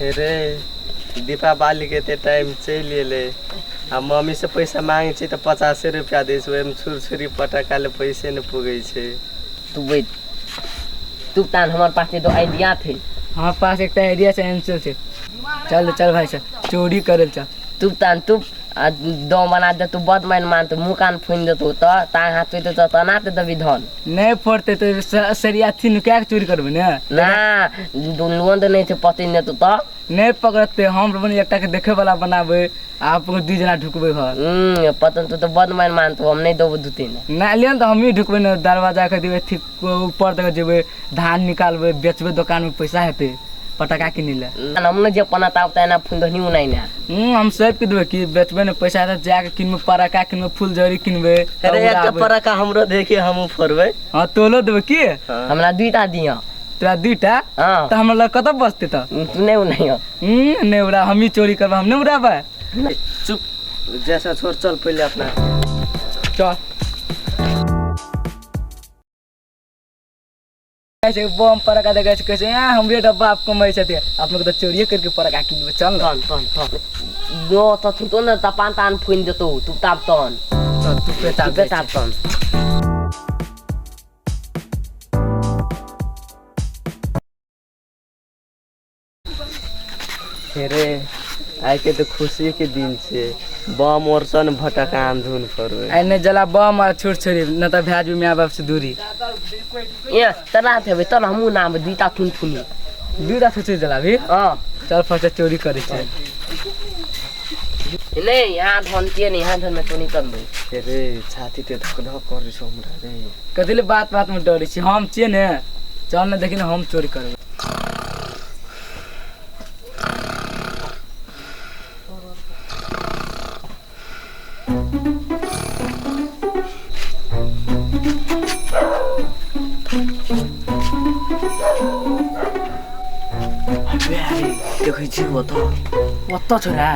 हे रे दीपावलीके एते टाइम चलि एलै आ मम्मीसँ पैसा मांगै छियै तऽ 50 रुपैआ दै छै, ओहिमे छुरछुरी पटाखा ले पैसे नहि पुगै छै। तू बैठ तू तान, हमर पास तो आइडिया थे। हमारे पास एकटा आइडिया छै, आंसर छै। चल चल भाई चल, चोरी करे चल। तू तान तू आ दो बना दे, तू बद मान मान तो मुँह कान फून देतो त तांग हाथ तो त तना ते दबी धन नहीं फोड़ते तो सरिया थी नुका के चोरी करबे ने। ना दुनुओं तो नहीं थे पति ने तो त नहीं पकड़ते हम बन एकटा के देखे वाला बनाबे, आप दू जना ढुकबे घर। पतन तू तो बद मान मान तो हम नहीं देबो दू तीन ना लियन तो हम ही ढुकबे ने, दरवाजा के देबे ठीक ऊपर तक जेबे, धान निकालबे बेचबे दुकान में पैसा हेते पटाखा किनी ले। हम ने जे पना ताव तना फून दनी उनाई ना। हम सब के देबे कि बेचबे ने पैसा हेते जाके किनबे पटाखा किनबे फुलझड़ी किनबे। अरे एकटा पटाखा हमरो देखे हमहूँ फोड़बै। हाँ तोलो देबे की? हमरा दुईटा दिया। तोरा दुईटा? हाँ। तो हमरा लग कतऽ बचतै तऽ? तू नहीं उनाई। नहीं उड़ा, हम ही चोरी करबै, हम नहीं उड़ाबै। चुप जैसा छोड़, चल पहले अपना चल। ऐसे बम पटाखा देखै छै, कहै छै, आ, हमरे डब्बा आप कमाइ छथि, अपने के तऽ चोरिये करके पटाखा किनबै, चल ने। तन तन तन दो तो तू तो न तपान तान फून देतो तू ताप तन। चल, तू पे ताप तू पे दे। ताप तन। रे आइ के तऽ खुशी के दिन छै, बम और सन भटका धुन करबै। आइ नहि जला बम आ छुरछुरी, न तऽ भए जेबै माय बाप से दूरी। ए तना थेबे तन हमहूँ नाम दुईटा थुन थुनी। दुईटा छुरछुरी जलाबी? हाँ। चल फर्स्ट चोरी करै छै। नहीं यहाँ धन के नहीं, यहाँ धन में चोरी कर दो। रे छाती ते धक धक करै छौ हमरा रे। कथी ले बात बात में डरै छी, हम छियै ने, चल ने देखी ने हम चोरी करबै। देखै छी ओतऽ। ओतऽ छोरा।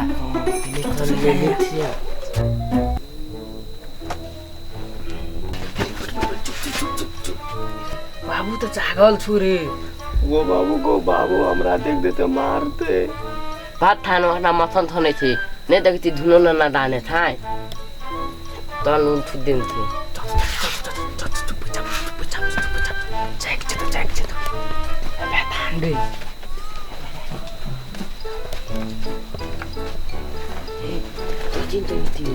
बाबू तऽ जागल छु रे। गो बाबू गो बाबू हमरा देख देते मारते। भात थानो ना मथन थनै छी नहीं देखै छी धुनो न ना दाने थाय तन उन थु दिन थे। धान रे। तचिन चाहिँ त्यो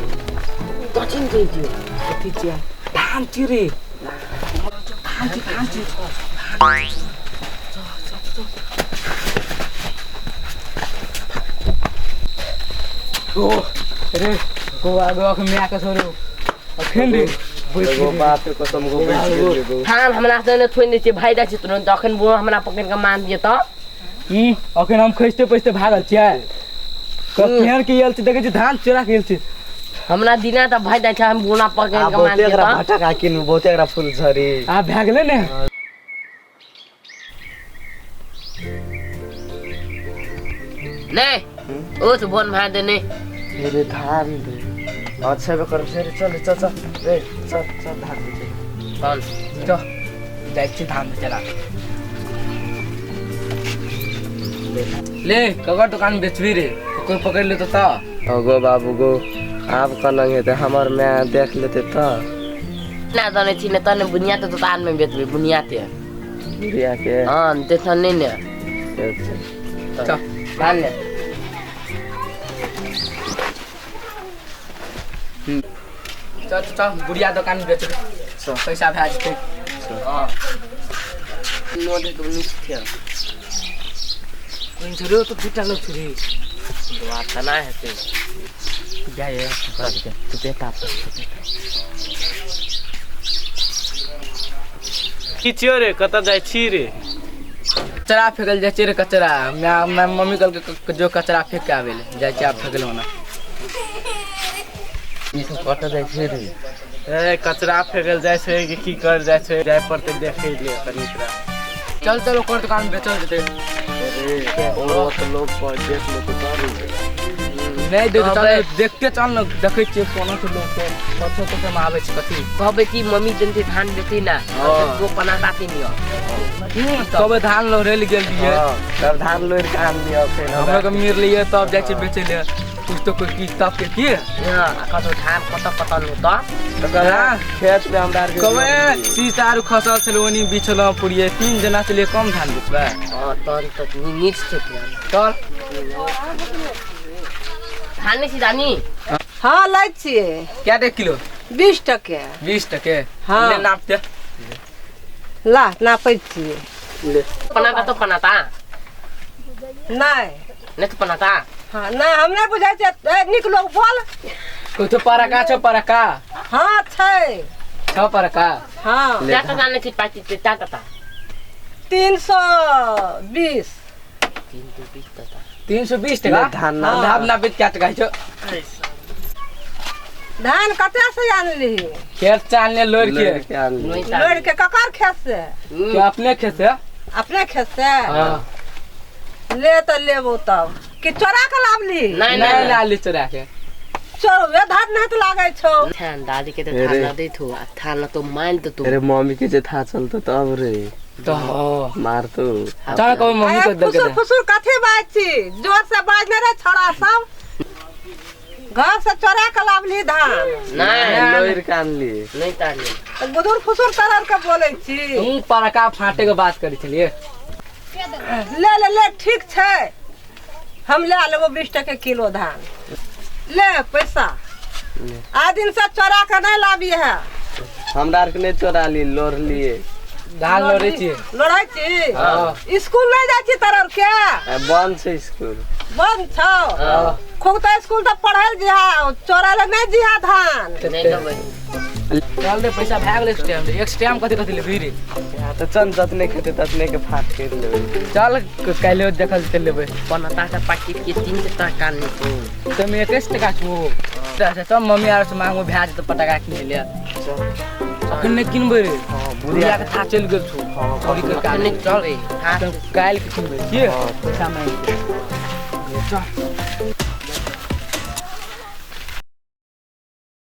तचिन चाहिँ त्यो कथी छियै? धान छी रे। धान छी, धान छी। ओ रे गोवा गोवा के माय के छोड़ू अखन रे। गो बाप के कसम गो बैठ गेलियै गो। थान हमरा से ने थोइ नै छै भाइ जाइ छै तुरंत अखन बुआ हमरा पकड़ के मान दिए त। अखन हम खसिते पैसते भागल छियै। केहन के आयल छी देखै छी धान चोरा के आयल छी। हमरा दिना त भाइ जाइ छै हम बुना पकड़ आ के मान बहुते दिए एकरा त। भटका किनू, बहुते एकरा फुलझड़ी। आ भए गेलै ने। नहीं ओ तो बोन भाइ दे नहीं। रे धान दे। अच्छा बे कर रे, चल चल चल रे चल चल धान दे। चल चल जाइ छी धान दे चला। ले ककर दुकान बेचबी रे, कोई पकड़ लेतो त। गो बाबू गो आब कना हेतै, हमर माय देख लेतै त। ना जानै छी ने तने बुनिया ते दुकान में बेचबे बुनिया ते। बुढ़िया के? हाँ ते नहीं ने। चल धान ले। चल चल बुढ़िया दुकान में बेचबे, पैसा भए जेतै। हाँ नो दे तो निक थे। कोन छोरो तो दुटा लोग छे रे। दुआ तना हेतै। जाय तू पे ताप। की छियो रे, कतऽ जाइ छी रे? कचरा फेकल जाइ छै रे, कचरा। मम्मी कहलकै जो कचरा फेक के आबै ले, जाइ छै आब फेकल होना। ई सब कतऽ जाइ छै रे? ए कचरा फेकल जाइ छै कि की कर जाइ छै, जाय पड़तै देखै ले कनि एकरा। चल चल ओकर दुकान बेचल जेतै। अरे ओ तऽ लोग पर देख लेतै तब। नहि देख, चल देखते चल न, देखै छियै कोना छै लोक सब, कथो कथो मे आबै छै कथी। कहबै कि मम्मी जनते धान बेचै ना, तो पनाता किनियो। तब धान लोढ़ै लए गेल रहियै। तब धान लोढ़ि के आनलियै फेर हमरा के मिललियै, तब जाइ छियै बेचै लए। कुछ तो कोई की तब के की हां, कतौ धान कत कत नु त खेत में हमरा आर के कबे सीता आर खसल छलै, ओनी बिछल पुड़िए 3 जना छलियै, कम धान बेचबै। हां, तन त नीच छै। चल धान नै छी दानी? हां, लै छियै। क्या टके किलो? 20 टके। 20 टके? हां। ले नाप दे। ला नापै छियै। पनाता तो पनाता नहि नै तो पनाता। हाँ, नहि, हम नहि बुझै छियै। नीक लोग बोल। कुछो परका छौ? परका? हाँ, छै। छौ परका? हाँ। क्या टका नै छी पाची ते ता टका? 320। 320 टका। 320 टका धान। ना धान ना बेच क्या टका छौ? धान कते से आनली? खेत से आनले, लोढ़ के। लोढ़ के? ककर खेत से? के अपने खेत से। अपने खेत से? हाँ। ले तऽ लेबो तब कि चोरा के लाबली? नहीं नहीं, लाली चोरा के। चोरबे धान नहीं तो लागै छौ। थान दादी के तो थान ना दैथो, आ थान ना तो मान दे तो। अरे मम्मी के जे था चलतो तब रे तो मार तो। चल कहो मम्मी को दे। फुसुर फुसुर कथी बाज छी? जोर से बाज नहीं रे छोड़ा सब। घर से चोरा के लाबली धान? नहीं, लोढ़ के आनली। नहीं तानी गुदुर फुसुर तरह के बोलै छी। तू परका फाटे के बात करै छलियै। ले ले ले, ठीक छै, हम ले लेबो 20 टके किलो धान। ले पैसा। आ दिन से चोरा के नहीं लाबी है। हमरा आर के नहीं चोरा ली, लोढ़ लिए। धान लोढ़ै छियै। लोढ़ै छी? स्कूल नहीं जाइ छी तरह के? बंद छै स्कूल। बंद छौ? खूब तऽ स्कूल तऽ पढ़ल जिहा, चोरा ले नहीं जिहा धान। नहीं देबै। चल रे, पैसा भए गेलै। एक टाइम, एक टाइम कथी कथी लेबही रे? तऽ चल, जतने खेतै ततने के फाट कर लेबै। चल, काल्हि देखल चल लेबै। पनाता के पाची के 3 टका नै तो। तऽ मे 21 टका छौ। अच्छा, चल मम्मी आर से मांगो, भए जेतौ पटाखा किनै ले। अखन नहि किनबै रे, बुढ़िया के था चलि गेल छौ। चोरी करके अखन आनबै। चल रे। तब काल्हि के किनबै की पैसा मांगि के। चल।